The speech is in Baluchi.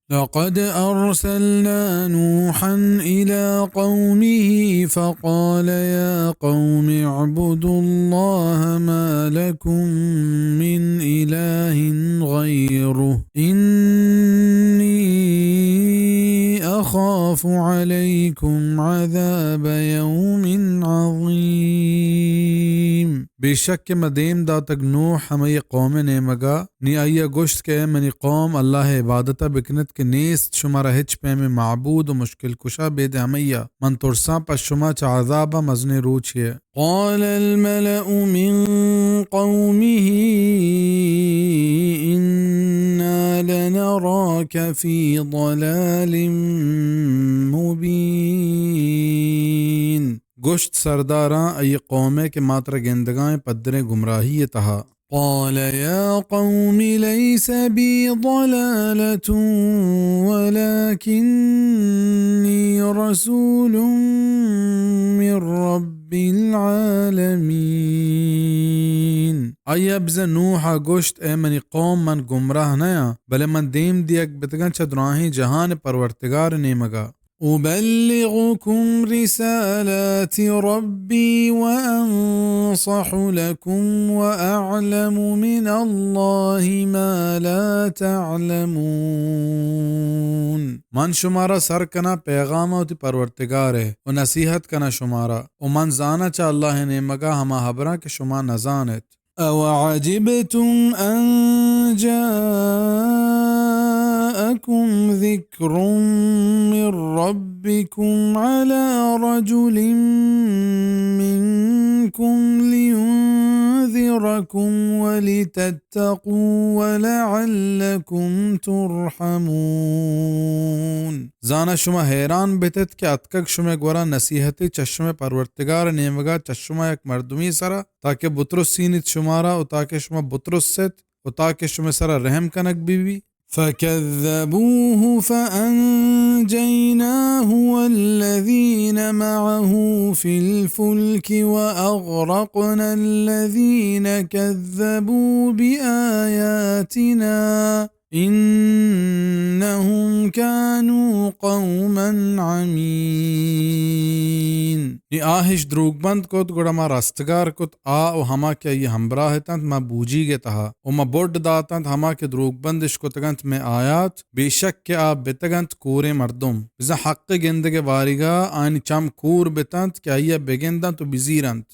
لقد أرسلنا نوحا إلى قومه فقال يا قوم اعبدوا الله ما لكم من إله غيره إني أخاف عليكم عذاب يوم عظيم. بے شک کہ ما دیم داتگ نوح ہمئی قوم نیمگا، نی آئیا گوشت کہ اے منی قوم، اللہ عبادتا بکنت کہ نیست شمارا ہچ پیمیں معبود و مشکل کشا بید ہمئیا۔ من ترساں پہ شما چہ عذابا مزنیں روچے۔ قال الملأ من قومه إنا لنراك في ضلال مبين. گوشت سرداراں ای قومے کہ ما ترا گندگائیں پدریں گمراہی تہا۔ قال يا قوم ليس بي ضلالة ولكني رسول من رب العالمين. آئی ء بزاں نوح ء گوشت، اے منی قوم، من گمراہ نیاں، بلے من دیم دیگ بتگاں چہ دراہیں جہان پرورتگار نیمگا۔ أبلغكم رسالات ربي وأنصح لكم وأعلم من الله ما لا تعلمون. من شمارا سر کناں پیغام وتی پرورتگار ء و نصیحت کناں شمارا، و من زاناں چہ اللہ ء نیمگا ہما ہبراں کہ شما نزانت. أوعجبتم أن جاءكم ذكر من ربكم على رجل منكم لينذركم ولتتقوا ولعلكم ترحمون. زاناں شما حیران بتت کہ اتکگ شمئے گورا نصیحتے چہ شمئے پرورتگار ء نیمگا چہ شما یک مردمے سرا، تاکہ بترسینیت شمارا و تاکہ شما بترست و تاکہ شمئے سرا رحم کنگ بہ بی۔ فكذبوه فأنجيناه والذين معه في الفلك وأغرقنا الذين كذبوا بآياتنا إنهم كانوا قوما عمين. نی آہش دروگ بند کت، گڑا ما رستگار کت آ و ہما کہ آئی ہمراہ اتنت، ما بوجیگ ء تہا، و ما بڈ داتنت ہما کہ دروگ بندش کتگنت مئے آیات، بے شک کہ آ بتگنت کوریں مردم۔ بزاں حق گندگ ء باریگا آیانی چم کور بتنت کہ آئی ء بگندنت و بزیرنت۔